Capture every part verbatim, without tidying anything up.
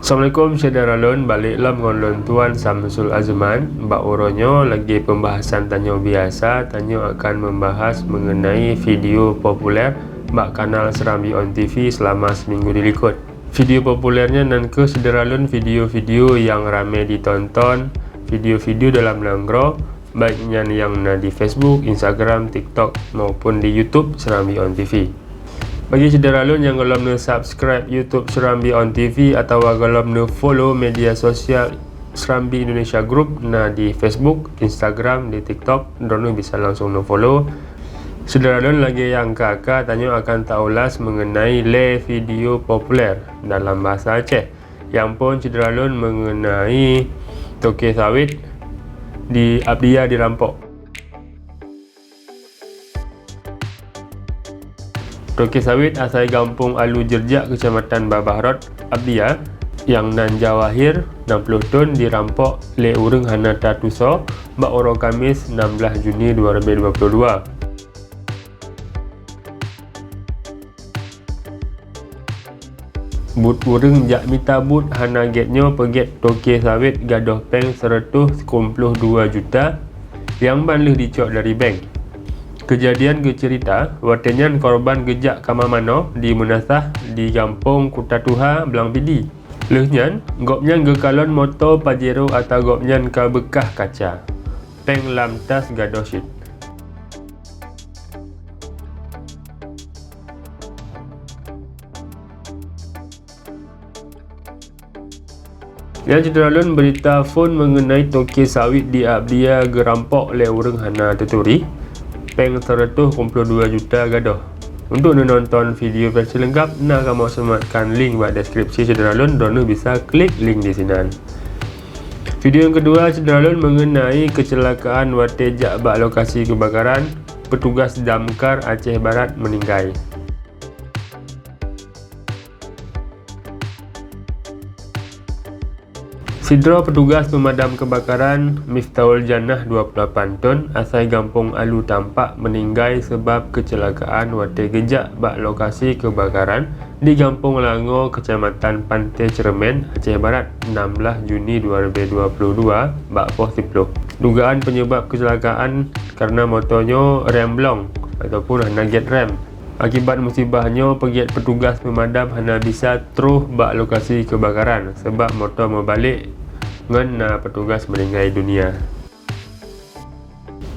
Assalamualaikum syedara lôn, balek lom ngon lôn Tuan Samsul Azman. Bak uroe nyoe lagèe pembahasan tanyoe biasa, tanyoe akan membahas mengenai video populer bak kanal Serambi On T V selama seminggu dilikot. Video populer nyan nan kheueh syedara lôn video-video nyang ramè ditonton, video-video dalam nanggroe, baik nyan nyang na di Facebook, Instagram, TikTok maupun di YouTube Serambi On T V. Bagi syedara lôn nyang gohlom neusubscribe YouTube Serambi On T V atawa gohlom neufollow media sosial Serambi Indonesia Group na di Facebook, Instagram, di TikTok, droeneuh bisa langsung neufollow. Syedara lôn lagèe nyang ka-ka tanyoe akan taulas mengenai lhèe video populer dalam bahasa Aceh. Nyang phôn syedara lôn mengenai toke sawit di Abdia dirampok. Toke sawit asai gampông Alu Jerjak, Kecamatan Babah Rot, Abdia, nyang nan Jawahir, enam puluh thôn, dirampok lé ureueng hana tatusoe bak uroe Kamis, enam belas Juni dua ribu dua puluh dua. Buet ureueng jak mita buet hana gèt nyoe peugèt toke sawit gadôh pèng seureutôh sikureueng ploh dua juta nyang ban lheueh dicok dari bank. Keujadian geuceurita, watèe nyan korban geujak kama manoe di meunasah di gampông Kuta Tuha, Blang Pidie. Lheueh nyan, gobnyan geukalon moto Pajero ata gobnyan ka beukah kaca. Pèng lam tas gadôh cit. Nyan syedara lôn beurita phôn mengenai toke sawit di Abdia geurampok lé ureueng hana teuturi, pèng seureutôh sikureueng ploh dua juta gadôh. Untuk neunonton video versi leungkap, na kamoe seumatkan link bak deskripsi syedara lôn, droeneuh bisa klik link di sinan. Video nyang keudua syedara lôn mengenai keuceulakaan watèe jak bak lokasi keubakaran, peutugas damkar Aceh Barat meuninggai. Sidroe peutugas peumadam keubakaran Miftahul Jannah dua puluh lapan thôn asai gampông Alu Tampak meuninggai seubab keuceulakaan watèe geujak bak lokasi keubakaran di Gampông Lango, Kecamatan Pante Ceureumen, Aceh Barat, enam belas Juni dua ribu dua puluh dua bak poh siploh. Dugaan peunyeubab keuceulakaan kareuna moto nyoe rem blong ataupun hana gèt rem. Akibat musibah nyoe, peugèt peutugas peumadam hana bisa troh bak lokasi keubakaran seubab moto meubalek ngon na peutugas meuninggai dunia.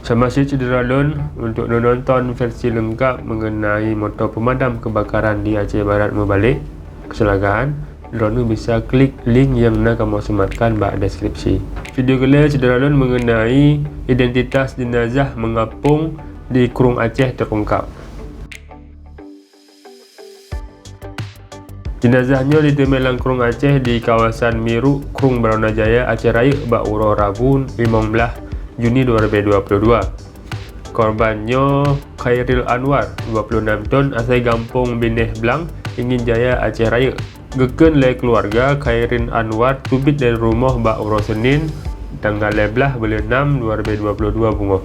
Sama cit syedara lôn, untuk neunonton versi leungkap mengenai moto peumadam keubakaran di Aceh Barat meubalek keuceulakaan, droeneuh bisa klik link nyang na kamoe seumatkan bak deskripsi. Video keulhèe syedara lôn mengenai identitas jeunazah meungapông di Krueng Aceh teungkap. Jeunazah nyoe jiteumé lam Krueng Aceh di kawasan Miruk, Krueng Barunajaya, Aceh Rayeuk bak uroe Rabu, limong blaih Juni dua ribu dua puluh dua. Korban nyoe Khairil Anwar, dua puluh enam thôn, asai gampông Binéh Blang, Ingin Jaya, Aceh Rayeuk. Geukheun lé keuluwarga, Khairil Anwar teubiet dari rumoh bak uroe Senin, tanggal lhèe blaih buleuen nam dua ribu dua puluh dua beungoh.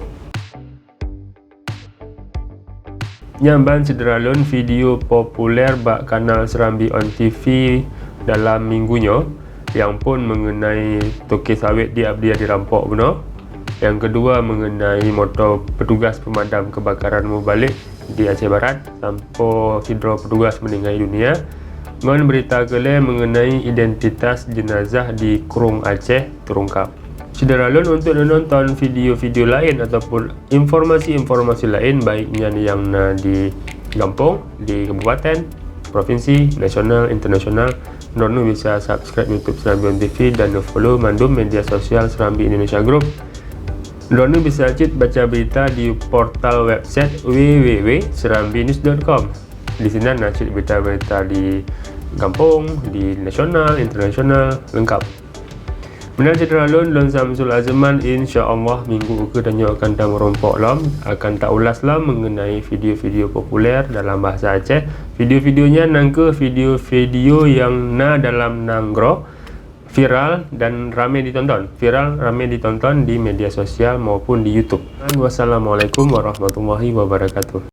Nyan ban syedara lôn video populer bak kanal Serambi On T V dalam minggu nyoe, nyang phôn mengenai toke sawit di Abdia dirampok bunoe. Nyang keudua mengenai moto peutugas peumadam keubakaran meubalek di Aceh Barat, sampoe sidroe peutugas meuninggai dunia. Ngon beurita keulhèe mengenai identitas jeunazah di Krueng Aceh teungkap. Syedara lôn, untuk neunonton video-video laén ataupun informasi-informasi laén, baik nyan nyang na di gampông, di kabupaten, provinsi, nasional, internasional, droeneuh bisa subscribe YouTube Serambi On T V dan follow mandum media sosial Serambi Indonesia Group. Droeneuh bisa cit baca beurita di portal website w w w serambi news dot com. Di sinan na cit beurita-beurita di gampông, di nasional, internasional, leungkap. Meunan syedara lôn, lôn Samsul Azman, insya Allah minggu ukeue tanyoe akan tameurumpok lom, akan taulas lom mengenai video-video populer dalam bahasa Aceh. Video-video nyan nangkeuh video-video nyang na dalam nanggroe, viral dan ramé ditonton. Viral, ramé ditonton di media sosial maupun di YouTube. Dan wassalamualaikum warahmatullahi wabarakatuh.